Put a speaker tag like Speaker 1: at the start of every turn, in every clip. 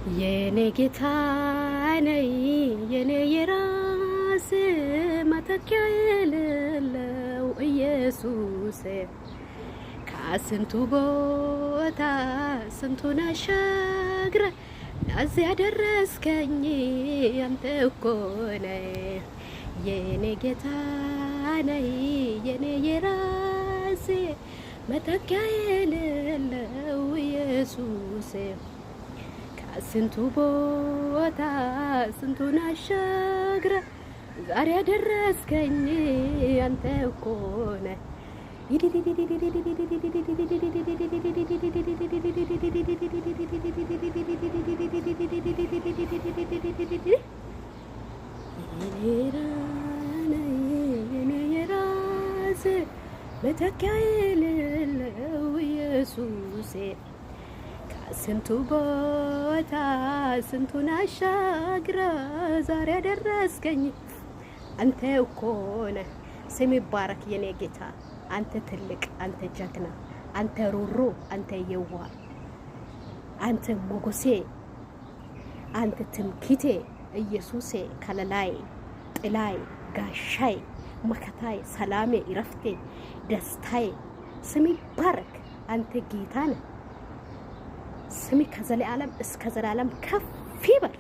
Speaker 1: የኔ ጌታ ነይ፣ የኔ የራስ መተኪያ የሌለው ኢየሱስ፣ ከስንቱ ቦታ ስንቱን አሻግረ ለዚህ ያደረስከኝ አንተ እኮ ነህ። የኔ ጌታ ነይ፣ የኔ የራሴ መተኪያ የሌለው ኢየሱስ፣ ከስንቱ ቦታ ስንቱን አሻግረ ዛሬ ያደረስከኝ አንተ እኮ ነህ። የኔ የራሴ መተኪያ የሌለው ኢየሱሴ፣ ከስንቱ ቦታ ስንቱን አሻግረ ዛሬ ያደረስከኝ አንተ እኮ ነህ። ስም ይባረክ የኔ ጌታ። አንተ ትልቅ፣ አንተ ጀግና፣ አንተ ሩሩ፣ አንተ የዋህ፣ አንተ ሞገሴ፣ አንተ ትምክቴ፣ ኢየሱሴ፣ ከለላይ፣ ጥላይ፣ ጋሻይ፣ መከታይ፣ ሰላሜ፣ እረፍቴ፣ ደስታዬ፣ ስም ይባረክ። አንተ ጌታ ነህ። ስሚ ከዘላለም እስከ ዘላለም ከፍ ይበል።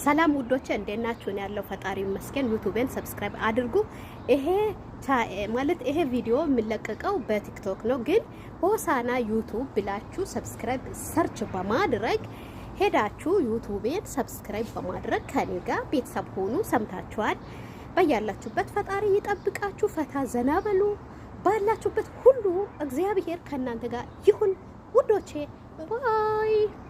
Speaker 1: ሰላም ውዶቼ፣ እንዴት ናችሁ? እኔ ያለው ፈጣሪ ይመስገን። ዩቲዩብን subscribe አድርጉ። ይሄ ማለት ይሄ ቪዲዮ የሚለቀቀው በቲክቶክ ነው፣ ግን ሆሳና ዩቲዩብ ብላችሁ subscribe search በማድረግ ሄዳችሁ ዩቲዩብን subscribe በማድረግ ከኔ ጋር ቤተሰብ ሆኑ። ሰምታችኋል። በያላችሁበት ፈጣሪ ይጠብቃችሁ። ፈታ ዘና በሉ። ባላችሁበት ሁሉ እግዚአብሔር ከእናንተ ጋር ይሁን ውዶቼ። Bye.